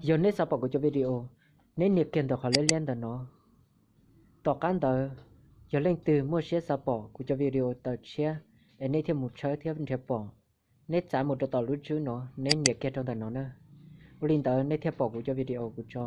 Yog neb xav pom kuv cov video, neb nias kiag ntawm qhov liab liab ntawm no. Tom qab ntawd, yog leej twg muaj siab xav pom kuv cov video tawm tshiab es neb thiaj mus tshawb thiab nrhiav pom, neb txav mus rau tom lub tswb no, neb nias kiag rau ntawm no na. Ua li ntawd neb thiaj pom kuv cov video kuv tso.